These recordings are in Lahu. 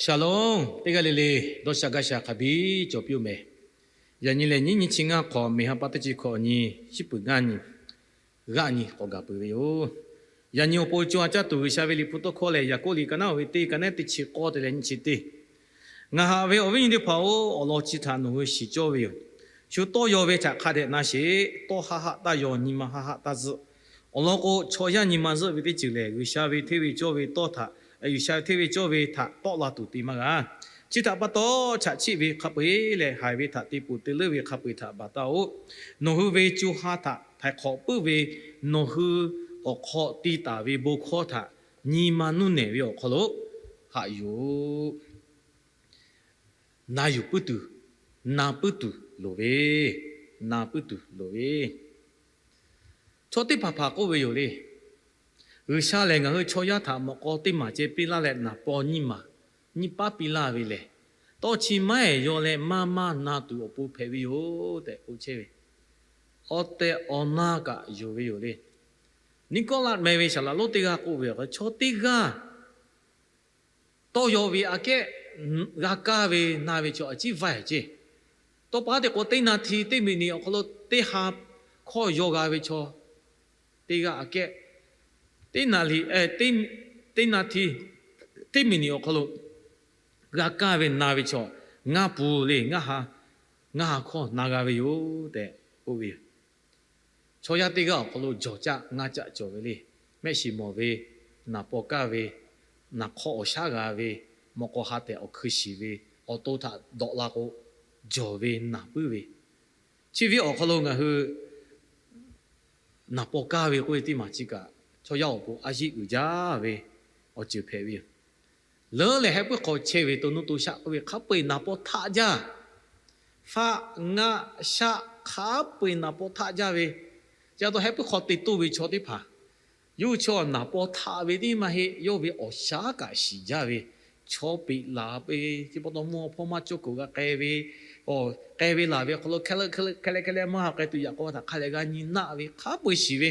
Shalom, teˇ g'aˇ le le, dawˇ sha gaˇ sha hk'a biˇ cawˬ piˇ-oˆ mehˍ. Yaꞈ nyi lehˬ, nyiˉ nyi chi ngaˇ hk'awꞈ, meˍ ha pa teˇ chi hkawꞈ nyi, shiˉ peuˬ ngaˇ nyi, g'aˆ nyi k'awꞈ gaˬ peuˬ ve yoˬ. Yaꞈ nyi awˬ pon co ha caˇ tuˬ G'uiˬsha ve Liꞈ hpu tawˇ hkawˇ lehˬ, Yaˍkoˆ liꞈ ka naˉ ve teˇ, ka naˉ teˇ chi k'awˇ te leh nyiˇ chi teˇ. Ngaˬ haꞈ ve awˬ viˉ nyi teˇ hpaˍ-oˬ, awˬ lawn chi htaꞈ nawˬ hui shiˍ cawˇ ve yoˬ. Shu tawˇ yaw ve htaꞈ hk'a dehꞈ na sheˍ. Tawˇ haˆ haˆ taˇ yaw, nyi ma haˆ haˆ taˇ zuhˆ. Awˬ lawn k'o, chaw yaˇ nyi ma zuhˆ ve teˇ ceuˬ lehˬ, G'uiˬsha ve hteˇ ve cawˇ ve tawˇ htaꞈ, G'uiˬsha ve hteˇ ve cawˇ ve htaꞈ tawˆ la tuˬ te maˇ g'a. Chi htaꞈ pa taw, chaꞈ chiˆ ve hk'a peu-eˬ leh haiˬ ve htaꞈ te ponˬ te leuˉ ve hk'a peu-eˬ htaꞈ baˬ taˍ-oꞈ. Nawˬ hui ve co ha htaꞈ htaiˍ hk'awꞈ puiˉ ve, nawˬ hui awˬ hk'aw ti taˍ ve bon hkawˇ htaꞈ nyi ma nuˇ nehˬ ve awˬ hk'aw lo haꞈ yuˬ-oꞈ. Na yuˬ puiˉ tuˬ, na puiˉ tuˬ loˍ ve, na puiˉ tuˬ loˍ ve. Chaw teˇ hpaˍ hpaˍ k'oˆ ve yoˬ le. G'uiˬsha lehˬ, ngaˬ hui chaw yaˇ htaꞈ mawꞈ k'aw teˇ maˬ ceh piˇ laˇ leh, naˍ paw nyiˇ maˬ, nyiˇ paˉ piˇ laˇ ve lehˬ, tawˇ chi maˇ heˆ yaw leh maˇ maˇ na tuˬ awˬ pon hpehꞈ ve yoˬ tehꞈ k'oˆ chehˇ ve. Awˬ tehˬ awˬ na kaꞈ yonˍ ve yoˬ le. Niˆkawˇlaˆ meh ve saˍ laˍ lonˉ teˇ g'aˇ k'oˆ ve, chaw teˇ g'aˇ tawˇ yaw ve aꞈ kehˉ g'a kaˇ ve na ve chaw a ciˉ vaˇ ceˇ. Tawˇ pa te k'o, teˇ na hti teˇ miˬ niꞈ awˬ hk'aw lo teˇ ha hkawˇ yaw g'a ve chaw teˇ g'aˇ aꞈ kehˉ, teˇ na hti teˇ miˬ niꞈ awˬ hk'aw lo g'a kaˇ ve na ve chaw ngaˇ pun le, ngaˇ ha hkawˇ na g'a ve yoˬ tehꞈ k'oˆ ve yoˬ. Chaw yaˇ teˇ g'aˇ awˬ hk'aw lo jawˬ caˆ ngaˇ caˆ cawˬ ve le. Mehˆ shiˍ mawˬ ve, naˍ paw kaˇ ve, naˍ hk'aw awˬ shaˉ g'a ve, mawꞈ k'aw ha tehˬ awˬ hkui shiˍ ve, awˬ to htaꞈ dawꞈ la k'o, jawˬ ve naˍ puiˉ ve. Chi ve awˬ hk'aw lo ngaˬ hui naˍ paw kaˇ ve k'oˆ ve teˇ maˬ chi kaꞈ, chaw yaˇ awˬ pon a yiˆ uiˍ jaˇ ve awˬ ceuˬ hpehꞈ ve yoˬ. Leuˉ leh heh puiˉ hk'aw chehˇ ve to nuˇ to shaˆ k'oˆ ve hk'a peu-eˬ naˍ paw htaˆ jaˇ. Faˆ ngaˆ shaˆ hk'a peu-eˬ naˍ paw htaˆ jaˇ ve, ca taw heh puiˉ hk'aw te toˇ ve chaw teˇ hpaˍ, yawˇ hui chaw naˍ paw htaˆ ve teˇ maˇ heˆ, yawˇ ve awˬ shaˉ kaꞈ shiˍ jaˇ ve, chaw peꞈ laˬ ve chi pa taw mvuhˇ hpawˇ maˇ cawˇ kuˬ g'a k'ai ve, k'ai ve laˬ ve awˬ hk'aw lo hkeh leh hkeh leh maˇ ha k'ai tuˬ yaꞈ k'aw htaꞈ hk'a leh g'a nyi naˆ ve hk'a peu-eˬ shiˍ ve,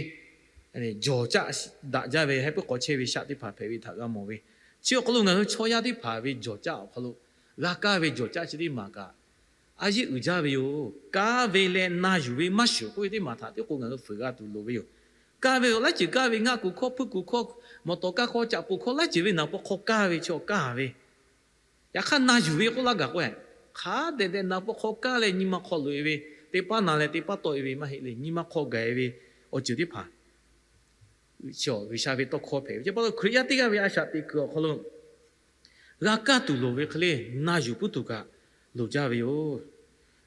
jawˬ caˆ daꞈ jaˇ ve heh puiˉ hk'aw chehˇ ve shaˆ teˇ hpaˍ hpehꞈ ve htaꞈ g'a mawˬ ve. Chi awˬ hk'aw lo ngaˬ hui chaw yaˇ teˇ hpaˍ ve jawˬ caˆ awˬ hk'aw lo g'a kaˇ ve jawˬ caˆ chi teˇ maˬ kaꞈ a yiˆ uiˍ jaˇ ve yoˬ. Kaˇ ve leh na yuˬ ve maˇ shuˍ k'oˆ ve teˇ maˬ htaꞈ tiˉ k'o ngaˬ hui fuiˍ g'a tuˬ loˍ ve yoˬ. Kaˇ ve laiˉ ceuˬ kaˇ ve, ngaˆ kuˬ hkawˇ, hpuiˇ kuˬ hkawˇ, mawˬ tawˍ kaˇ hkawˇ, caꞈ puˍ hkawˇ, laiˉ ceuˬ ve naˍ paw hk'aw kaˇ ve chaw kaˇ ve, yaꞈ hk'aˇ na yuˬ ve k'oˆ laˇ gaˬ k'o, hk'a dehꞈ dehꞈ naˍ paw hk'aw kaˇ leh nyi ma hk'aw loꞈ-e ve, teˇ paˉ na leh teˇ paˉ tawˆ-e ve maˇ heˆ le, nyi ma hk'aw gaˬ-e ve awˬ ceuˬ teˇ hpaˍ G'uiˬsha ve tawˇ hkawˇ hpehꞈ ve. Chi pa taw Hkriꞈ yaˇ teˇ g'aˇ ve a shaꞈ teꞈ kuiˬ awˬ hk'aw lo g'a kaˇ tuˬ loˍ ve hk'e le, na yuˬ puiˉ tuˬ kaꞈ loˍ jaˇ ve yoˬ.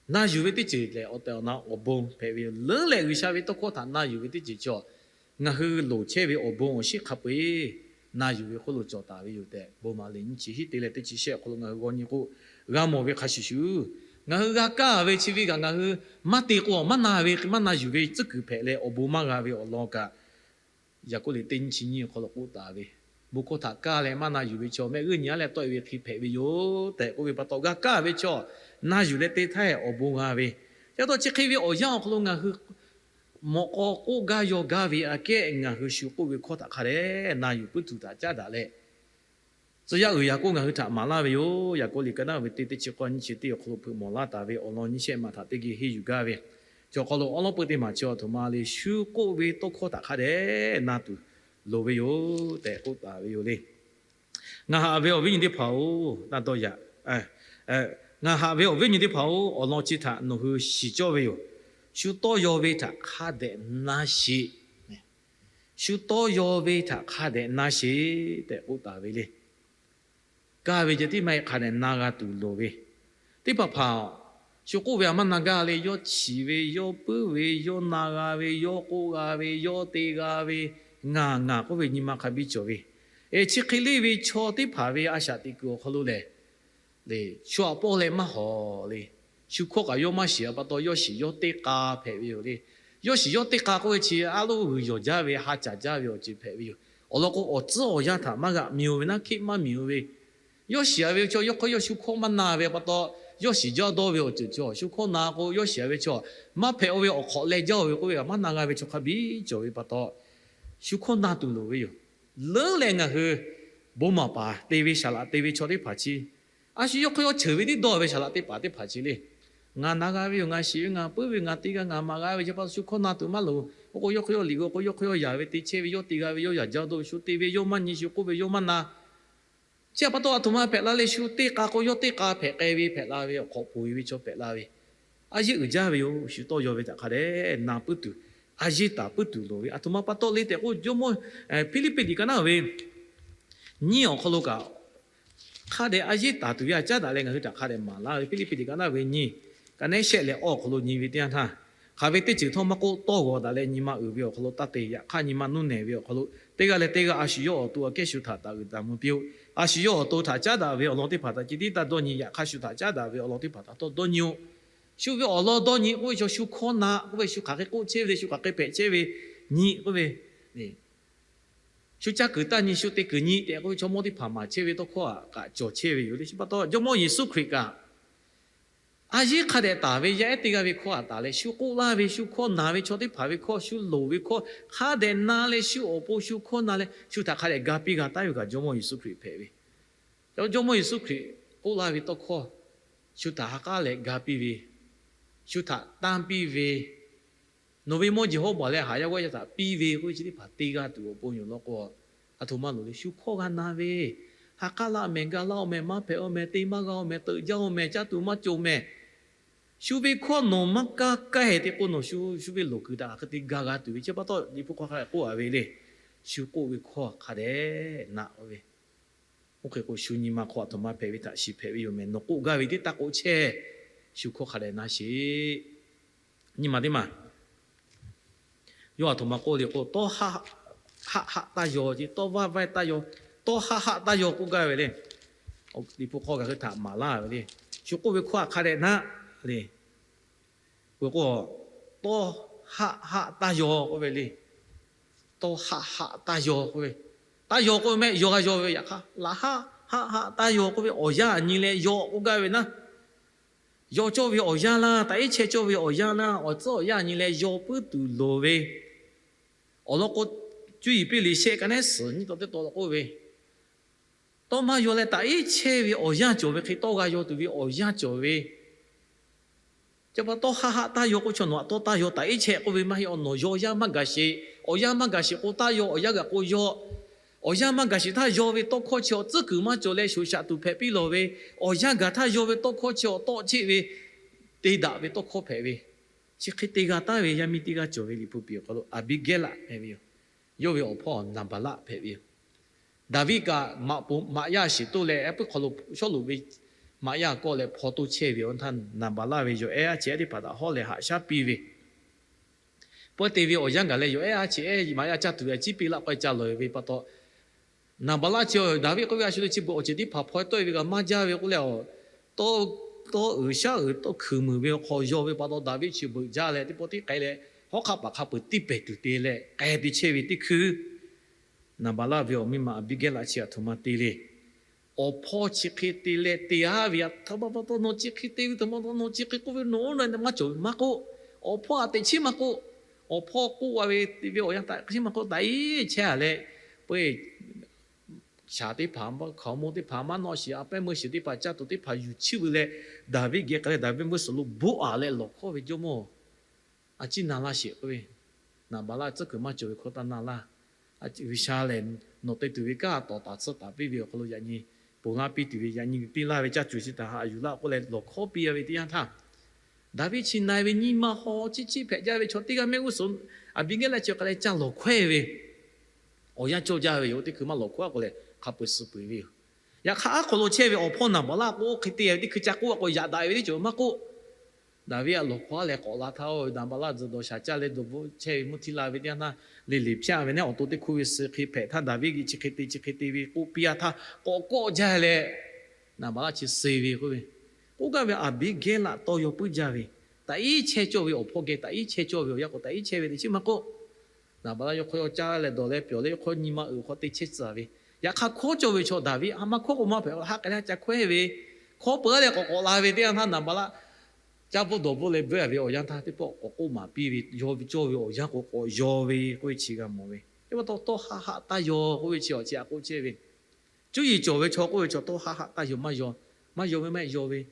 Na yuˬ ve teˇ ceuˬ lehˬ, awˬ tehˬ awˬ na awˬ bon hpehꞈ ve yoˬ. Leuˉ leh G'uiˬsha ve tawˇ hkawˇ htaꞈ na yuˬ ve teˇ ceuˬ chi, ngaˬ hui loˍ chehˇ ve awˬ bon awˬ shinˉ hk'a peu-eˬ na yuˬ ve hk'oˆ lo cawˬ taˍ ve yoˬ tehꞈ, bon maˍ liꞈ nyiˇ chi hiˉ te leh teˇ chi shehˆ awˬ hk'aw lo ngaˬ hui g'aw nyi k'o, g'a mawˬ ve hk'a shuˍ shuˍ, ngaˬ hui g'a kaˇ ve chi ve kaꞈ ngaˬ hui maˇ te k'o, maˇ na ve, maˇ na yuˬ ve tcuhˉ kuiˬ hpehꞈ leh awˬ bon maˇ g'a ve awˬ lawn kaꞈ, Yaˍkoˆ liꞈ teˇ nyiˇ chi nyiˇ awˬ hk'aw lo k'oˆ taˍ ve, bon hkawˇ htaꞈ kaˇ leh maˇ na yuˬ ve chaw mehˆ g'uˇ nyi-a leh tawˆ-e ve hk'e hpehꞈ ve yoˬ tehꞈ k'oˆ ve pa taw, g'a kaˇ ve chaw na yuˬ leh te htaˇ awˬ bon g'a ve. Ca taw chi hk'e ve awˬ yanˇ awˬ hk'aw lo ngaˬ hui mawꞈ k'aw k'oˆ gaˇ yaw gaˇ ve aꞈ kehˉ ngaˬ hui shu k'oˆ ve hkawˇ htaꞈ hk'a dehꞈ na yuˬ puiˉ tuˬ htaꞈ caˉ daꞈ leh, tcuh yaˇ uiˍ Yaˍkoˆ ngaˬ hui htaꞈ maˍ laˇ ve yoˬ. Yaˍkoˆ liꞈ ka naˉ ve teˇ teˇ chi k'awˇ nyiˇ chi teˇ awˬ hk'aw lo hpeuꞈ mawˬ laˇ taˍ ve awˬ lawn nyiˇ shehˆ ma htaꞈ teˇ geh henˇ yuˬ gaˇ ve, chaw hk'aw lo awˉ lawˉ peu teˇ maˬ chi awˬ htoꞈ ma le, shu k'oˆ ve tawˇ hkawˇ htaꞈ hk'a dehꞈ na tuˬ loˍ ve yoˬ tehꞈ k'oˆ taˍ ve yoˬ le. Ngaˬ haꞈ ve awˬ viˉ nyi teˇ hpaˍ-oˬ, taˇ dawˇ yaꞈ. Ngaˬ haꞈ ve awˬ viˉ nyi teˇ hpaˍ-oˬ, awˬ lawn chi htaꞈ nawˬ hui shiˍ cawˇ ve yoˬ. Shu tawˇ yaw ve htaꞈ hk'a dehꞈ na sheˍ. Shu tawˇ yaw ve htaꞈ hk'a dehꞈ na sheˍ tehꞈ k'oˆ taˍ ve le. Kaˇ ve ceh tiˉ maˇ heˆ, hk'a dehꞈ na g'a tuˬ loˍ ve. Teˇ hpaˍ hpaˍ shu k'oˆ ve, a, maˇ na gaˇ le, yawˇ chiˍ ve, yawˇ puiˉ ve, yawˇ na g'a ve, yawˇ k'oˆ g'a ve, yawˇ te g'a ve, ngaˬ ngaˬ k'oˆ ve nyi ma hk'a biˇ cawˬ ve. Eˬ, chi hk'e le ve chaw teˇ hpaˍ ve a shaꞈ teꞈ kuiˬ awˬ hk'aw lo lehˬ, le, shu aꞈ pawˇ leh maˇ hawˍ le. Shu hkawˇ kaꞈ yawˇ maˇ shiˍ-a pa taw, yawˇ shiˍ yawˇ teˇ k'a hpehꞈ ve yoˬ le. Yawˇ shiˍ yawˇ teˇ k'a k'oˆ ve chi a loˉ g'uiˬ yawˬ jaˇ ve, ha caˍ jaˇ ve awˬ ceuˬ hpehꞈ ve yoˬ. Awˬ lawn k'o, awˬ tcuhˉ awˬ yanˇ htaꞈ maˇ g'aꞈ mi-oˬ ve naˉ hkiˆ maˇ miˬ-oˬ ve. Yawˇ shiˍ-a ve chaw yawˇ hk'aˇ yawˇ shu hkawˇ maˇ na ve pa taw, yawˇ shiˍ jaˇ dawˇ ve awˬ ceuˬ chaw, shu hkawˇ na k'o, yawˇ shiˍ-a ve chaw maˇ hpehꞈ-oˬ ve, awˬ hk'awꞈ leh jaˇ-oˬ ve k'oˆ ve kaꞈ maˇ na g'a ve chaw hk'a biˇ cawˬ ve pa taw, shu hkawˇ na tuˬ loˍ ve yoˬ. Leuˉ leh ngaˬ hui bon maˍ paˍ te ve saˍ laꞈ te ve chaw teˇ hpaˍ chi, a shu yawˇ hk'aw yawˇ ceuˬ ve tiˉ dawˇ ve saˍ laꞈ teˇ hpaˍ teˇ hpaˍ chi le. Ngaˬ na g'a ve yoˬ, ngaˬ shiˍ ve, ngaˬ puiˉ ve, ngaˬ te g'a, ngaˬ maˍ g'a ve, chi pa taw shu hkawˇ na tuˬ maˇ loˍ. Oˇ k'o yawˇ hk'aw yawˇ liꞈ ve, oˇ k'o yawˇ hk'aw yawˇ yaˍ ve, te chehˇ ve, yawˇ te g'a ve yawˇ yaˍ jaˇ dawˇ ve, shu te ve yawˇ maˇ nyi, shu k'oˆ ve yawˇ maˇ na. Chi pa taw a htoꞈ ma hpehꞈ la le, shu teˇ k'a k'o yawˇ teˇ k'a hpehꞈ k'ai ve hpehꞈ la ve, awˬ hk'awꞈ poˬ e ve chaw hpehꞈ la ve, a yeˇ uiˍ jaˇ ve yoˬ. Shu tawˇ yaw ve htaꞈ hk'a dehꞈ na puiˉ tuˬ, a yeˇ taˍ puiˉ tuˬ loˍ ve a htoꞈ ma pa taw le tehꞈ k'o, Jawˇmawˇ Hpiˇliˇpiˆ liꞈ ka naˉ ve nyiˇ awˬ hk'aw lo kaꞈ hk'a dehꞈ a yeˇ taˍ tuˬ ve a caˉ daꞈ leh ngaˬ hui htaꞈ hk'a dehꞈ maˍ laˇ ve. Hpiˇliˇpiˆ liꞈ ka naˉ ve nyiˇ, ka nehˉ shehˆ leh awˇ awˬ hk'aw lo nyi ve teˇ yanˇ htaˇ, hk'aˬ ve teˇ ceuˬ htawˇ maˇ k'oˆ, tawˇ g'awˬ daꞈ leh nyi ma uiˍ ve awˬ hk'aw lo taˇ te. Yaꞈ hk'aˇ nyi ma nuˇ nehˬ ve awˬ hk'aw lo teˇ g'aˇ leh teˇ g'aˇ a shu yawˇ awˬ to aꞈ kehˉ shu htaꞈ taˍ uiˍ taˍ mvuh piˇ-oˆ. A shu yawˇ awˬ to htaꞈ caˉ daꞈ ve awˬ lawn teˇ hpaˍ htaꞈ ceh tiˉ taˇ dawˇ nyi. Yaꞈ hk'aˇ shu htaꞈ caˉ daꞈ ve awˬ lawn teˇ hpaˍ htaꞈ htawˇ dawˇ nyi-oˆ. Shu ve awˬ lawn dawˇ nyi k'oˆ ve chaw, shu hkawˇ na k'oˆ ve, shu hk'aˬ hk'e k'oˆ chehˇ ve le, shu hk'aˬ hk'e hpehꞈ chehˇ ve nyi k'oˆ ve, shu caˇ kuiˬ taˇ nyi, shu te kuiˬ nyi tehꞈ k'oˆ ve chaw mawˇ teˇ hpaˍ maˍ chehˇ ve tawˇ hkawˇ htaꞈ kaꞈ cawˬ chehˇ ve yoˬ le. Chi pa taw Jawˇmawˇ Yeˍsuˆ Hkriꞈ kaꞈ a yeˉ hk'a dehꞈ taˍ ve yaˇ ehˉ teˇ g'aˇ ve hkawˇ htaꞈ taˍ leh, shu k'oˆ laˇ ve, shu hkawˇ na ve chaw teˇ hpaˍ ve hkawˇ, shu loˍ ve hkawˇ hk'a dehꞈ na leh, shu awˬ pon shu hkawˇ na leh shu htaꞈ hk'a dehꞈ ga piˇ g'a taˉ ve kaꞈ Jawˇmawˇ Yeˍsuˆ Hkriꞈ hpehꞈ ve. Jawˇmawˇ Yeˍsuˆ Hkriꞈ k'oˆ laˇ ve tawˇ hkawˇ shu htaꞈ ha k'aˉ leh ga piˇ ve, shu htaꞈ tanˇ piˇ ve, nawˬ ve mawˇ jeˬ hawˉ baˬ leh haˍ yaˇ g'awˇ yaˇ htaꞈ piˇ ve k'oˆ ve chi teˇ hpaˍ te g'a tuˬ awˬ pon yoˬ law k'o, a htoꞈ ma loˍ le. Shu hkawˇ g'a na ve, ha k'aˉ laˇ mehˍ, ga laˇ-oˬ mehˍ, maˇ hpehꞈ-oˬ mehˍ, te maˇ g'a-oˬ mehˍ, teuꞈ jaˇ-oˬ mehˍ, caˇ tuˬ maˇ cawˬ mehˍ. Shu ve hkawˇ nawˬ maˇ kaˇ kaˇ hehˍ te k'o, nawˬ shu ve loˍ kuiˬ htaꞈ hk'aˬ hk'e te ga g'a tuˬ ve chi pa taw, Liꞈ hpu hk'aw hk'a dehꞈ k'oˆ a ve le. Shu k'oˆ ve hkawˇ hk'a dehꞈ na-o ve. Oˇ hk'e k'o, shu nyi ma hk'aw a htoꞈ ma hpehꞈ ve htaꞈ shiˍ hpehꞈ ve yoˬ mehˍ. Nawˬ k'oˆ gaˇ ve tiˉ taˇ k'oˆ chehˇ. Shu hkawˇ hk'a dehꞈ na sheˍ. Nyi ma teˇ maˬ, yawˇ a htoꞈ ma k'oˆ le k'o, tawˇ haˆ haˆ taˇ yaw ce, tawˇ vaˇ vaˇ taˇ yaw, tawˇ haˆ haˆ taˇ yaw k'oˆ gaˇ ve le. Liꞈ hpu hk'aw ngaˬ hui htaꞈ maˍ laˇ ve le. Shu k'oˆ ve hkawˇ hk'a dehꞈ na le. K'o k'o, tawˇ haˆ haˆ taˇ yaw k'oˆ ve le. Tawˇ haˆ haˆ taˇ yaw k'oˆ ve, taˇ yaw k'oˆ ve mehˆ, yaw g'a yaw ve, yaꞈ hk'aˇ laꞈ haˆ haˆ haˆ taˇ yaw k'oˆ ve awˬ yanˇ nyi leh yaw k'oˆ gaˇ ve naˉ. Yaw cawˇ ve awˬ yanˇ laˇ, taꞈ iˉ chehˇ cawˇ ve awˬ yanˇ laˇ, awˬ tcuhˉ awˬ yanˇ nyi leh yaw puiˉ tuˬ loˍ ve. Awˬ lawn k'o, cuˇ yiˍ piˇ liꞈ shehˆ ka nehˉ suhˍ nyiˇ taw teˇ taw la k'oˆ ve, tawˇ maˇ yaw leh taꞈ iˉ chehˇ ve awˬ yanˇ cawˬ ve hk'e, tawˇ g'a yaw tuˬ ve awˬ yanˇ cawˬ ve. Chi pa tawˇ haˆ haˆ taˇ yaw k'oˆ chaw, nawˬ aꞈ tawˇ taˇ yaw, taꞈ iˉ chehˇ k'oˆ ve maˇ heˆ. Awˬ nawˬ yaw, awˬ yanˇ maˇ gaˬ sheˍ. Awˬ yanˇ maˇ gaˬ sheˍ k'o taˇ yaw, awˬ yanˇ gaˬ k'o yaw. Awˬ yanˇ maˇ gaˬ sheˍ htaˇ yaw ve tawˇ hkawˇ chi awˬ tcuhˉ kuiˬ maˇ cawˬ leh shoˍ shaꞈ tuˬ hpehꞈ piˇ lawˬ ve, awˬ yanˇ gaˬ htaˇ yaw ve tawˇ hkawˇ chi awˬ tawˆ cheˆ ve, te daꞈ ve tawˇ hkawˇ hpehꞈ ve. Chi hk'e te g'a taˉ ve yaˇ miˇ teˇ g'aˇ cawˬ ve, Liꞈ hpu piˍ awˬ hk'aw lo Aˍbiˆgehˇlaˆ hpehꞈ ve yoˬ. Yawˇ ve awˬ hpawˇ Naˍbaˍlaˆ hpehꞈ ve yoˬ. Daˍviˆ kaꞈ maꞈ yaˇ shiˍ toˇ leh, a puiˉ hk'aw lo Sawˉluꞈ ve maꞈ yaˇ kawˆ leh hpaw toˇ chehˇ ve awˬ yanˇ htaˇ, Naˍbaˍlaˆ ve yawˬ ehˉ aˉ cheꞈ ehˉ teˇ hpaˍ htaꞈ hawˉ leh haꞈ shaˉ piˇ ve, pawehˇ te ve awˬ yanˇ gaˬ leh yawˬ ehˉ aˉ cheꞈ ehˉ maꞈ yaˇ caˇ tuˬ ve a ciˉ piˇ laˆ k'awehˇ ca lawˬ ve pa taw, Naˍbaˍlaˆ chi Daˍviˆ k'oˆ ve a shu le chi beuꞈ awˬ ceuˬ teˇ hpaˍ hpaw tawˆ e ve kaꞈ maˇ jaˇ ve k'oˆ leh, tawˇ uiˍ shaˉ uiˍ tawˇ hkuiˬ muiˬ ve hk'aw yaw ve pa taw, Daˍviˆ chi beuꞈ jaˇ leh teˇ pawˆ tiˉ k'ai leh, hawˉ hk'aˆ paˍ hk'a peuˬ tiˇ pehˍ tuˬ te leh k'ai te chehˇ ve teˇ hkui, Naˍbaˍlaˆ ve awˬ miˇ ma Aˍbiˆgehˇlaˆ chi a htoꞈ ma te le. Awˬ hpawˇ chi hk'e te leh te-a ve, a htoꞈ ma pa taw nawˬ chi hk'e te ve, a htoꞈ ma pa taw nawˬ chi hk'e k'oˆ ve, nawˬ oˇ na maˇ cawˬ ve maˇ k'oˆ, awˬ hpawˇ a teꞈ chiˉ maˇ k'oˆ, awˬ hpawˇ k'oˆ a ve te ve awˬ yanˇ htaꞈ chiˉ maˇ k'oˆ, taꞈ iˉ chehˇ a leh, peuˬ shaˍ teˇ hpaˍ, hkaoˍmonˇ teˇ hpaˍ, maˇ nawˆ shiˍ, a pehˉ meuˇ shiˍ teˇ hpaˍ caˇ tuˬ teˇ hpaˍ yuˬ chiˇ veu leh, Daˍviˆ geh k'ai leh Daˍviˆ meuˇ suhˍ lo bvuhˆ a leh lawˬ hkawˇ ve, Jawˇmawˇ, a ciˉ na laˇ sheˍ k'oˆ ve, Naˍbaˍlaˆ tcuhˉ kuiˬ maˇ cawˬ ve hkawˇ taˇ na laˇ. G'uiˬsha lehˬ nawˬ te tuˬ ve kanˉ tawˍ taˍ tsuhˇ taˍ piˇ ve awˬ hk'aw lo yaꞈ nyi ponˬ laˇ piˇ tuˬ ve, yaꞈ nyi piˇ laˇ ve caˇ cuˬ chi htaꞈ haꞈ yuˬ laˇ k'oˆ leh lawˬ hkawˇ piˇ a ve teˇ yanˇ htaˇ, Daˍviˆ chi na ve nyi ma haw chiˇ chiˇ hpehꞈ jaˇ ve chaw teˇ g'aˇ mehˆ g'uˇ suhˍ Aˍbiˆgehˇlaˆ chi k'ai leh ca lawˬ hkawehˇ ve, awˬ yanˇ cawˇ jaˇ ve yoˬ. Teˇ hkui maˇ lawˬ hkawehˇ a k'o lehˬ hk'a peu suh peuˬ ve yoˬ. Yaꞈ hk'aˇ aˉ hk'aw lo chehˇ ve awˬ hpawˇ Naˍbaˍlaˆ k'o, oˇ hk'e te ve teˇ hkui ca k'oˆ a k'o yaꞈ daꞈ ve teˇ ceuˬ maˇ k'oˆ, Daˍviˆ a lawˬ hkawˇ a leh k'awꞈ la htaˇ, oˇ Naˍbaˍlaˆ tzuhˬ dawˬ shaˍ caˇ leh dawˬ bvuhˆ chehˇ ve mvuhˇ htiˇ la ve teˇ yanˇ htaˇ, le le hpyaˇ ve naˉ awˬ to teˇ hkui ve suh hk'e hpehꞈ htaˇ, Daˍviˆ geh chi hk'e te chi hk'e te ve k'oˆ piˇ a htaˇ, k'awꞈ kawˆ jaˇ leh Naˍbaˍlaˆ chi suh ve k'oˆ ve, k'oˆ gaˇ ve Aˍbiˆgehˇlaˆ tawˇ yaw puiˉ jaˇ ve, taꞈ iˉ chehˇ cawˇ ve awˬ hpawˇ geh taꞈ iˉ chehˇ cawˇ ve awˬ yanˇ k'o taꞈ iˉ chehˇ ve teꞈ chiˉ maˇ k'oˆ, Naˍbaˍlaˆ yawˇ hk'aw yawˇ caˇ leh dawˬ leh pyawˬ leh yawˇ hk'aw nyi ma uiˍ hk'aw te chehˇ tcuh ve. Yaꞈ hk'aˇ hkawˇ cawˇ ve chaw Daˍviˆ a maˇ hkawˇ k'o maˇ hpehꞈ, haˆ k'ai leh ca hkawehˇ ve, hkawˇ peuˬ a leh k'awꞈ k'awꞈ la ve teˇ yanˇ htaˇ Naˍbaˍlaˆ caˇ bvuhˆ dawˬ bvuhˆ leh bvuhˆ a ve awˬ yanˇ htaˇ teˇ pawˆ k'awꞈ k'oˆ maˍ piˇ ve, yaw ve cawˇ ve awˬ yanˇ k'o k'awꞈ yaw ve k'oˆ ve chi g'a mawˬ ve. Teˇ pawˆ taw tawˇ haˆ haˆ taˇ yaw k'oˆ ve chi awˬ chi a k'oˆ chehˇ ve, Cuˇ yiˍ cawˬ ve chaw k'oˆ ve chaw tawˇ haˆ haˆ taˇ yaw maˇ yaw, maˇ yaw ve maˇ heˆ yaw ve,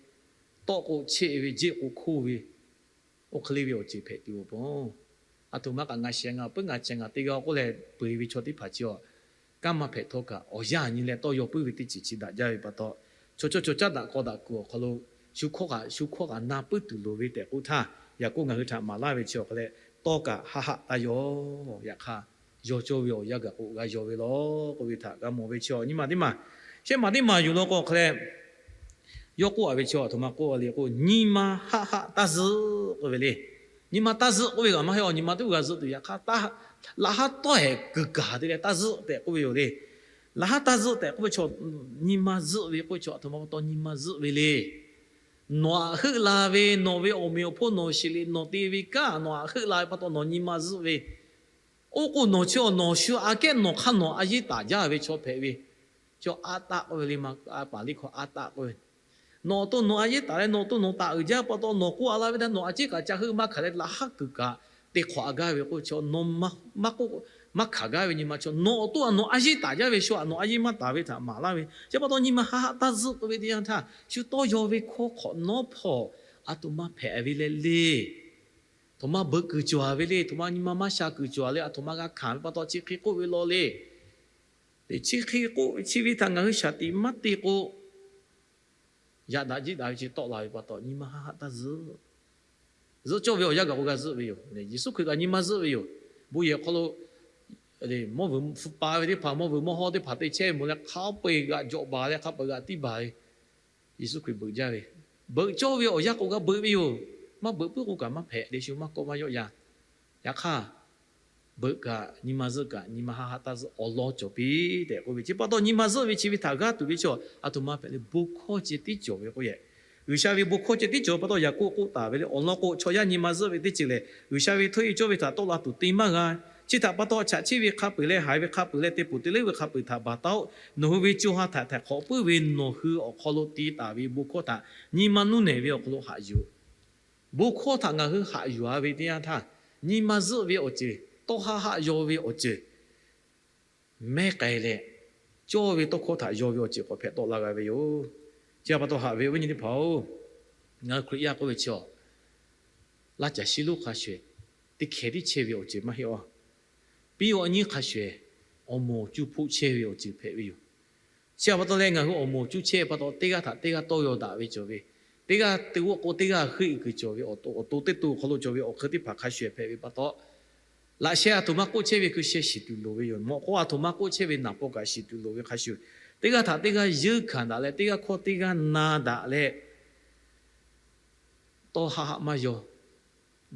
tawˆ k'o cheˆ ve, jeˆ k'o hkoˇ ve, oˇ hk'e le ve awˬ ceuˬ hpehꞈ tuˬ awˬ pon, aˬ htoꞈ ma kaꞈ ngaˬ shehˍ ngaˬ puiˉ ngaˬ cehˬ ngaˬ te g'a k'oˆ leh peu eˬ ve chaw teˇ hpaˍ chi a, kanˉ maˇ hpehꞈ htawˇ kaꞈ awˬ yanˇ nyi leh tawˇ yaw puiˉ ve teˇ ceuˬ chi daꞈ jaˇ ve pa taw, chaw chaw cawˬ caˉ daꞈ k'aw daꞈ kuiˬ awˬ hk'aw lo shu hkawˇ kaꞈ shu hkawˇ kaꞈ na puiˉ tuˬ loˍ ve tehꞈ k'oˆ htaˇ, Yaˍkoˆ ngaˬ hui htaꞈ maˍ laˇ ve chi awˬ hk'a leh, tawˇ kaꞈ haˆ haˆ taˇ yaw. Yaꞈ hk'aˇ, yaw cawˇ ve awˬ yanˇ gaˬ k'o g'a yaw ve law k'oˆ ve htaꞈ g'a mawˬ ve chi awˬ nyi ma teˇ maˬ, shehˆ maˬ teˇ maˬ yuˬ law k'o awˬ hk'a leh, yawˇ k'oˆ a ve chi aˬ htoꞈ ma k'oˆ a le k'o, nyi ma haˆ haˆ taˇ zuhˆ k'oˆ ve le. Nyi ma taˇ zuhˆ k'oˆ ve kaꞈ maˇ heˆ a, nyi ma teˇ g'aˇ zuhˆ tuˬ yaꞈ hk'aˇ, laꞈ haˉ tawˇ hehˍ kuiˬ kaˬ te leh taˇ zuhˆ tehꞈ k'oˆ ve yoˬ le. Laꞈ haˉ taˇ zuhˆ tehꞈ k'oˆ ve chaw, nyi ma zuhˆ ve k'oˆ ve chaw aˬ htoꞈ ma pa taw nyi ma zuhˆ ve le. Nawˬ aꞈ heuˆ la ve, nawˬ ve awˬ meꞈ awˬ hponˇ nawˬ shiˍ liꞈ nawˬ te ve kanˉ nawˬ aꞈ heuˆ la ve pa taw nawˬ nyi ma zuhˆ ve. Oˇ k'o nawˬ chi a nawˬ shu aꞈ kehˉ nawˬ hk'aˇ nawˬ a yiˇ taˍ jaˇ ve chaw hpehꞈ ve, chi a taˆ k'oˆ ve le, a paˍ liˇ hkawˇ a taˆ k'oˆ ve. Nawˬ awˬ to nawˬ a yiˇ taˍ leh nawˬ awˬ to nawˬ taˍ uiˍ jaˇ pa taw nawˬ k'oˆ a la ve htaˇ nawˬ a ciˉ kaꞈ ca heuˆ maˇ hkanˍ leh laꞈ haˉ kuiˬ kaꞈ te hk'awꞈ a gaˇ ve k'oˆ ve chaw, maˇ k'oˆ maˇ hkanˍ gaˇ ve nyi ma chaw, nawˬ awˬ to a nawˬ a yiˇ taˍ jaˇ ve shu a nawˬ a yiˇ maˇ taˍ ve htaꞈ maˍ laˇ ve. Chi pa taw nyi ma haˆ haˆ taˇ zuhˆ k'oˆ ve teˇ yanˇ htaˇ, shu tawˇ yaw ve hkawˇ hk'awꞈ nawˉ hpawˇ aˬ htoꞈ ma hpehꞈ ve leh le. Htoꞈ ma beuꞈ kuiˬ cawˬ ve le, htoꞈ ma nyi ma maˇ sha kuiˬ cawˬ le, aˬ htoꞈ ma g'a hkanˍ ve pa taw chi hk'e k'oˆ ve law le. Teꞈ chi hk'e k'oˆ chi ve htaꞈ ngaˬ hui shaˍ tiꞈ maˇ te k'o, yaꞈ daꞈ jiˆ daꞈ ve chi tawˆ la ve pa taw nyi ma haˆ haˆ taˇ zuhˆ. Zuhˆ cawˇ ve awˬ yanˇ gaˬ k'o g'a zuhˆ ve yoˬ. Yeˍsuˆ Hkriꞈ kaꞈ nyi ma zuhˆ ve yoˬ. Bon yehˬ hk'aw lo mawˇ vuiˬ hpu pa ve teˇ hpaˍ, mawˇ vuiˬ mawˇ hawˇ teˇ hpaˍ te chehˇ ve mawˬ leh hk'a peu-eˬ g'aꞈ jawꞈ baˬ leh hk'a peu-eˬ g'aꞈ tiˇ baˬ ve, Yeˍsuˆ Hkriꞈ beuꞈ jaˇ ve, beuꞈ cawˇ ve awˬ yanˇ k'o g'a beuꞈ ve yoˬ. Maˇ beuꞈ puiˉ k'o kaꞈ maˇ hpehꞈ le, shu maˇ kawˆ maˇ yawˆ yan. Yaꞈ hk'aˇ, beuꞈ kaꞈ nyi ma zuhˆ kaꞈ nyi ma haˆ haˆ taˇ zuhˆ awˬ lawn cawˬ piˇ tehꞈ k'oˆ ve. Chi pa taw nyi ma zuhˆ ve chi ve htaꞈ g'aˇ tuˬ ve chaw aˬ htoꞈ ma hpehꞈ le, bon hkawˇ ceh tiˉ cawˬ ve k'oˆ yehˬ. G'uiˬsha ve bon hkawˇ ceh tiˉ cawˬ ve pa taw Yaˍkoˆ k'oˆ taˍ ve le, awˬ lawn k'o chaw yaˇ nyi ma zuhˆ ve teˇ ceuˬ lehˬ, G'uiˬsha ve htawˇ e cawˇ ve htaꞈ tawˆ la tuˬ te maˇ g'a. Chi htaꞈ pa taw chaꞈ chiˆ ve hk'a peu-eˬ leh haiˬ ve hk'a peu-eˬ leh te poˬ te leuˉ ve hk'a peu-eˬ htaꞈ baˬ taˉ-oˆ. Nawˬ hui ve co ha htaꞈ htaiˍ hk'awꞈ puiˉ ve nawˬ hui awˬ hk'aw lo te taˍ ve bon hkawˇ htaꞈ nyi ma nuˇ nehˬ ve awˬ hk'aw lo haꞈ yuˬ. Bon hkawˇ htaꞈ ngaˬ hui haꞈ yuˬ-a ve teˇ yanˇ htaˇ, nyi ma zuhˆ ve awˬ ceuˬ, tawˇ haˆ haˆ yaw ve awˬ ceuˬ mehˉ k'ai leh, cawˇ ve tawˇ hkawˇ htaꞈ yaw ve awˬ ceuˬ k'awꞈ hpehꞈ tawˆ la g'a ve yoˬ. Chi pa taw haꞈ ve awˬ viˉ nyi teˇ hpaˍ-oˬ, ngaˬ hui Hkriꞈ yaˇ k'oˆ ve chi a, laˇ caˬ shiˉ lonˉ hk'a shuˍ ehˍ teˇ hkeh tiˉ chehˇ ve awˬ ceuˬ maˇ heˆ a. Piˇ awˬ nyiˇ hk'a shuˍ ehˍ awˬ moˍ awˬ cuˇ hpoˆ chehˇ ve awˬ ceuˬ hpehꞈ ve yoˬ. Chi pa taw leh ngaˬ hui awˬ moˍ awˬ cuˇ chehˇ pa taw teˇ g'aˇ htaꞈ teˇ g'aˇ tawˇ yaw daꞈ ve cawˬ ve, teˇ g'aˇ te g'aˇ k'o teˇ g'aˇ heuˆ kuiˬ cawˬ ve, awˬ to teˇ to awˬ hk'aw lo cawˬ ve awˬ hk'eun teˇ hpaˍ hk'a shuˍ ehˍ hpehꞈ ve pa taw, laꞈ sheh aˬ htoꞈ ma k'oˆ chehˇ ve hkui sheh shiˍ tuˬ loˍ ve yoˬ. Mawꞈ k'o aˬ htoꞈ ma k'oˆ chehˇ ve naˍ paw kaꞈ shiˍ tuˬ loˍ ve hk'a shuˍ, teˇ g'aˇ htaꞈ teˇ g'aˇ yeunˇ hkanˍ daꞈ leh teˇ g'aˇ hkawˇ teˇ g'aˇ na daꞈ leh, tawˇ haˆ haˆ maˇ yaw,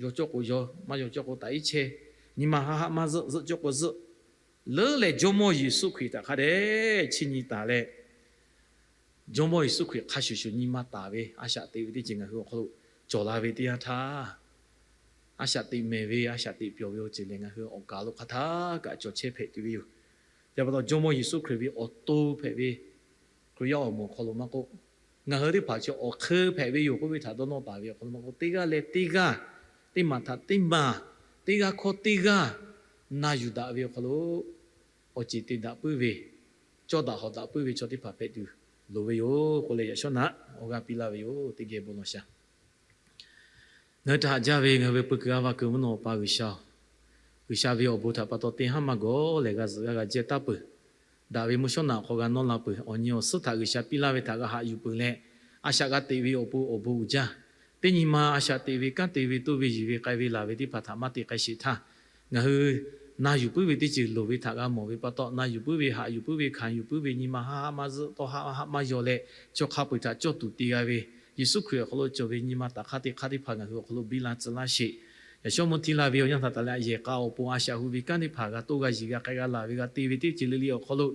yaw cawˇ k'o yaw, maˇ yaw cawˇ k'o taꞈ iˉ chehˇ, nyi ma haˆ haˆ maˇ zuhˆ, zuhˆ cawˇ k'o zuhˆ. Leuˉ leh Jawˇmawˇ Yeˍsuˆ Hkriꞈ htaꞈ hk'a dehꞈ chiˇ nyi taˍ leh, Jawˇmawˇ Yeˍsuˆ Hkriꞈ hk'a shuˍ shuˍ nyi ma taˍ ve a shaꞈ teꞈ ve teˇ ceuˬ ngaˬ hui awˬ hk'aw lo cawˬ la ve teˇ yanˇ htaˇ, a shaꞈ teꞈ mehˍ ve a shaꞈ teꞈ pyawˬ ve awˬ ceuˬ lehˬ ngaˬ hui awˬ kaˬ lo hk'a htaˇ kaꞈ cawˬ chehˇ hpehꞈ tuˬ ve yoˬ. Chi pa taw Jawˇmawˇ Yeˍsuˆ Hkriꞈ ve awˬ to hpehꞈ ve Hkriꞈ yaˇ awˬ moˍ awˬ hk'aw lo maˇ k'oˆ, ngaˬ hui teˇ hpaˍ chi awˬ hk'eun hpehꞈ ve yoˬ k'oˆ ve htaꞈ dawˇ nawˇ taˍ ve awˬ hk'aw lo maˇ k'oˆ, teˇ g'aˇ leh teˇ g'aˇ, teˇ maˬ htaꞈ teˇ maˬ, teˇ g'aˇ hkawˇ teˇ g'aˇ na yuˬ daꞈ ve awˬ hk'aw lo awˬ ceˬ te daꞈ puiˉ ve, cawˇ daꞈ hawˍ daꞈ puiˉ ve chaw teˇ hpaˍ hpehꞈ tuˬ loˍ ve yoˬ k'oˆ leh yaꞈ shawˉ naꞈ awˬ g'aˇ piˇ laˇ ve yoˬ. Teˇ geh bon lawˬ shaˍ. Ngaˬ hui htaꞈ haꞈ jaˇ ve ngaˬ hui ve peu kuiˬ g'a va kuiˬ mvuhˇ naw Awˬ pa G'uiˬsha-oˬ, G'uiˬsha ve awˬ bon htaꞈ pa taw teˇ haˉ maˇ gawˬ lehˬ g'a zuhꞈ g'a g'a jehˇ taˍ peuˬ. Daꞈ ve mvuhˇ shawˉ naꞈ awˬ hk'aw g'a nawˇ la peuˬ. Awˬ nyi awˬ suhˉ htaꞈ G'uiˬsha piˇ laˇ ve htaꞈ g'a haꞈ yuˬ peuˬ leh, a shaꞈ g'a teꞈ ve awˬ pon awˬ bon uiˍ jaˇ. Teˇ nyi ma a shaꞈ teꞈ ve kanˉ te ve toˇ ve yiˬ ve k'ai ve laˬ ve teˇ hpaˍ htaꞈ maˇ te k'ai sheˍ htaˇ, ngaˬ hui na yuˬ puiˉ ve teˇ ceuˬ loˍ ve htaꞈ g'a mawˬ ve pa taw, na yuˬ puiˉ ve, haꞈ yuˬ puiˉ ve, hkanˍ yuˬ puiˉ ve, nyi ma haˆ haˆ maˇ zuhˆ, tawˇ haˆ haˆ maˇ yaw leh, chaw hk'a peu-eˬ htaꞈ cawˇ tuˬ te g'a ve, Yeˍsuˆ Hkriꞈ awˬ hk'aw lo cawˬ ve nyi ma taˍ hk'aˇ teˇ hk'aˇ teˇ hpaˍ ngaˬ hui awˬ hk'aw lo biˇ la tcuh laˇ sheˍ. Yaꞈ shawˉ mvuhˇ htiˇ la ve awˬ yanˇ htaꞈ taˍ leh yehˬ k'a awˬ pon a shaꞈ hu ve kanˉ teˇ hpaˍ g'a toˇ g'a yiˬ g'a k'ai g'a laˬ ve g'a te ve teˇ ceuˬ le le awˬ hk'aw lo,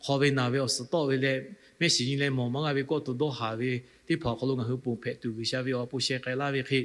hk'aw ve naˬ ve awˬ suhˍ tawˆ ve leh, mehˆ shiˍ nyi leh mawˬ maˇ g'a ve kawˆ tuˬ dawˇ haˍ ve teˇ hpaˍ awˬ hk'aw lo ngaˬ hui ponˬ hpehꞈ tuˬ G'uiˬsha ve awˬ pon sheh k'ai laˇ ve hk'e,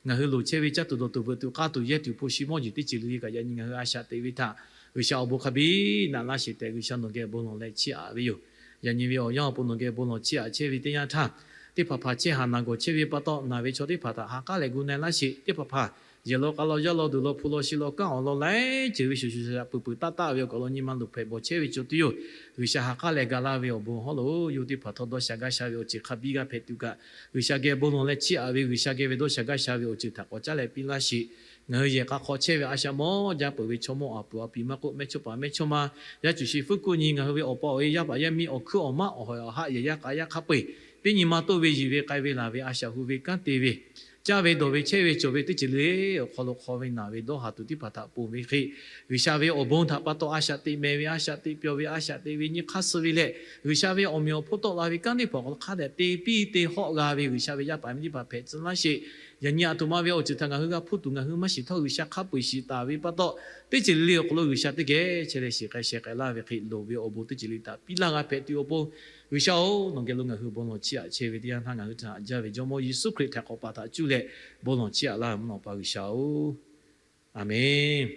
ngaˬ hui loˍ chehˇ ve caˇ tuˬ dawˬ tuˬ veuꞈ tuˬ k'aˇ tuˬ yehˇ tuˬ hpu shi mawˇ jeˬ teˇ ceuˬ le le kaꞈ yaꞈ nyi ngaˬ hui a shaꞈ teꞈ ve htaꞈ G'uiˬsha awˬ bon hk'a biˇ naꞈ laˇ sheˍ tehꞈ G'uiˬsha nawˬ geh bon lawˬ leh chiˇ aꞈ ve yoˬ. Yaꞈ nyi ve awˬ yanˇ awˬ pon nawˬ geh bon lawˬ chiˇ aꞈ chehˇ ve teˇ yanˇ htaˇ, teˇ hpaˍ hpaˍ chehˇ haˍ naˬ gawˬ chehˇ ve pa taw, naˬ ve chaw teˇ hpaˍ htaꞈ ha k'aˉ leh gu na-e laˇ sheˍ. Teˇ hpaˍ hpaˍ Yehˬ law k'a law, yaˇ law duˬ law, hpu law shi law, kanˉ awˬ lawn laiˉ ceuˬ ve shuˍ shuˍ sha peuˬ peuˬ taˆ taˆ ve awˬ kaˬ lo nyi ma luˬ hpehꞈ bawˬ chehˇ ve chaw teˇ yoˬ. G'uiˬsha ha k'aˉ leh ga laˇ ve awˬ bon hawˉ lo yawˇ teˇ hpaˍ htawˇ dawˇ sha gaˇ sha ve awˬ ceuˬ hk'a biˇ g'a hpehꞈ tuˬ kaꞈ, G'uiˬsha geh bon lawˬ leh chiˇ aꞈ ve, G'uiˬsha geh ve dawˇ sha gaˇ sha ve awˬ ceuˬ htaꞈ k'awꞈ caˉ leh piˇ laˇ sheˍ. Ngaˬ hui yehˬ k'a hk'aw chehˇ ve a shaꞈ mawˇ jaˇ peuˬ ve chaw mawˇ aˬ puˍ aˬ piˍ maˇ k'oˆ, mehˇchawˇ paˍ mehˇchawˇ ma, yaˇ cuˬ shi fuˉ kuˆ nyi, ngaˬ hui ve awˬ pa awˬ e, yaˇ paˍ yaˇ miˇ, awˬ hkuiˉ awˬ maˆ, awˬ hawˍ awˬ haˆ, yehˬ yaˇ k'a yaˇ hk'a peu-eˬ, teˇ nyi ma toˆ ve, yiˬ ve k'ai ve laˬ ve a shaꞈ hu ve kanˉ te ve, caˇ ve dawˬ ve chehˇ ve cawˬ ve teˇ ceuˬ le awˬ hk'aw lo hk'aw ve naˬ ve dawˇ haˍ tuˬ teˇ hpaˍ htaꞈ ponˬ ve hk'e, G'uiˬsha ve awˬ bon htaꞈ pa taw a shaꞈ teꞈ mehˍ ve, a shaꞈ teꞈ pyawˬ ve, a shaꞈ teꞈ ve nyi hk'aˇ suh ve leh, G'uiˬsha ve awˬ meꞈ awˬ hponˇ tawˆ la ve kanˉ teˇ hpaˍ awˬ hk'aw lo hk'a dehꞈ te piˇ te hawˆ g'a ve G'uiˬsha ve yaˇ paˍ miˇ teˇ hpaˍ hpehꞈ tcuh laˇ sheˍ. Yaꞈ nyi aˬ htoꞈ ma ve awˬ ceuˬ htaꞈ ngaˬ hui g'a hpuˇ tuˬ ngaˬ hui maˇ shiˍ htawˇ, G'uiˬsha hk'a peu-eˬ shiˍ taˍ ve pa taw, teˇ ceuˬ le le awˬ hk'aw lo G'uiˬsha teˇ geh chehˇ leh shiˍ k'ai sheh k'ai laˇ ve hk'e, loˍ ve awˬ bon teˇ ceuˬ le htaꞈ piˇ laˇ g'a hpehꞈ tuˬ awˬ pon, G'uiˬsha-oˬ, nawˬ geh lo ngaˬ hui bon lawˬ chiˇ aꞈ chehˇ ve teˇ yanˇ htaˇ, ngaˬ hui htaꞈ haꞈ jaˇ ve Jawˇmawˇ Yeˍsuˆ Hkriꞈ htaiˍ hk'awꞈ paˍ htaꞈ cuˇ leh bon lawˬ chiˇ aꞈ laˇ ve mvuhˇ naw pa G'uiˬsha-oˬ, Aˍmenˇ.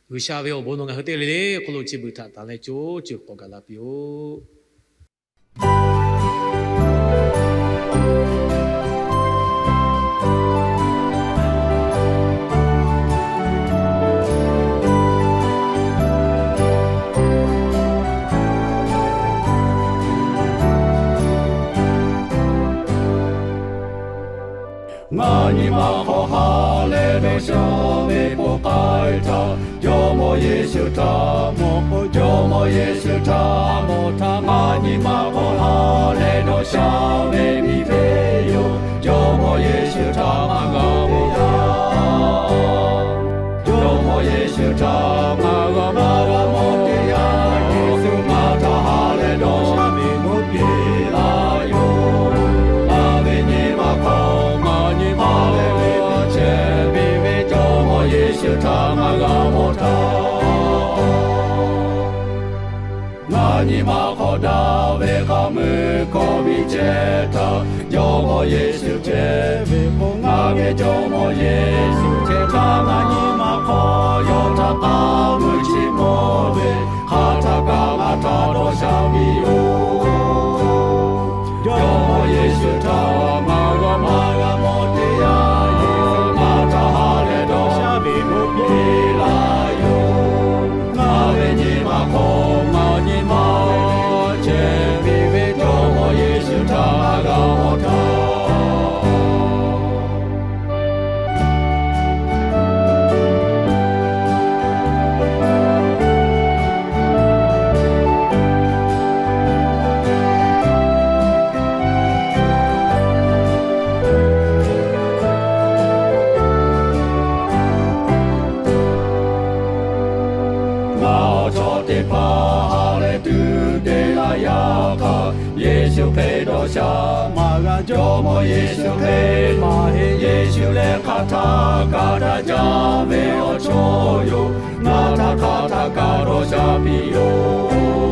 G'uiˬsha ve awˬ bon nawˬ ngaˬ hui teˇ g'aˇ le le hk'oˆ lo chi beuꞈ htaꞈ tanˬ leh co ceuˬ k'awꞈ gaˬ la piˇ-oˆ. Ngaˬ nyi ma hk'aw ha leh dawˇ sha ve po k'ai htaˇ, Jawˇmawˇ Yeˍsuˆ htaꞈ mawˬ k'o, Jawˇmawˇ Yeˍsuˆ htaꞈ mawˬ htaˇ, ngaˬ nyi ma hk'aw ha leh dawˇ sha ve miˬ hpehꞈ yoˬ. Jawˇmawˇ Yeˍsuˆ htaꞈ ngaˬ g'a mawˬ taˍ. Jawˇmawˇ Yeˍsuˆ htaꞈ ngaˬ g'a mawˬ, g'a mawˬ teˇ yanˇ, Yeˍsuˆ ngaˬ htaꞈ ha leh dawˇ sha ve mawˬ piˇ laˇ yoˬ. Ngaˬ ve nyi ma hk'aw ngaˬ nyi ma leh ve chehˇ piˇ ve Jawˇmawˇ Yeˍsuˆ htaꞈ ngaˬ g'a mawˬ taˍ. Ngaˬ nyi ma hk'aw daꞈ ve k'aˍ mui hkawˇ miˬ chehˇ htaˇ, Jawˇmawˇ Yeˍsuˆ chehˇ ve k'o, ngaˬ geh Jawˇmawˇ Yeˍsuˆ chehˇ htaˇ, ngaˬ nyi ma hk'aw yawˇ htaꞈ k'aˍ mui chi mawˬ ve hk'aˬ htaˇ kaꞈ ngaˬ htaꞈ dawˇ sha piˇ yoˬ. Jawˇmawˇ Yeˍsuˆ htaꞈ ngaˬ g'a mawˬ, g'a mawˬ teˇ yanˇ, Yeˍsuˆ ngaˬ htaꞈ ha leh dawˇ sha ve mawˬ piˇ laˇ yoˬ. Ngaˬ ve nyi ma hk'aw ngaˬ nyi ma chehˇ piˇ ve Jawˇmawˇ Yeˍsuˆ htaꞈ ngaˬ g'a mawˬ taˍ. Ngaˬ awˬ chawˇ teˇ hpaˍ ha leh tuˬ te laˇ yaˇ htaˇ, Yeˍsuˆ hk'e dawˇ sha maˇ g'a. Jawˇmawˇ Yeˍsuˆ hk'e maˇ heˆ. Yeˍsuˆ lehˬ hk'aˬ htaˇ kaꞈ daꞈ jaˇ ve awˬ chawˇ yoˬ. Ngaˬ htaꞈ hk'aˬ htaˇ kaꞈ dawˇ sha piˇ yoˬ.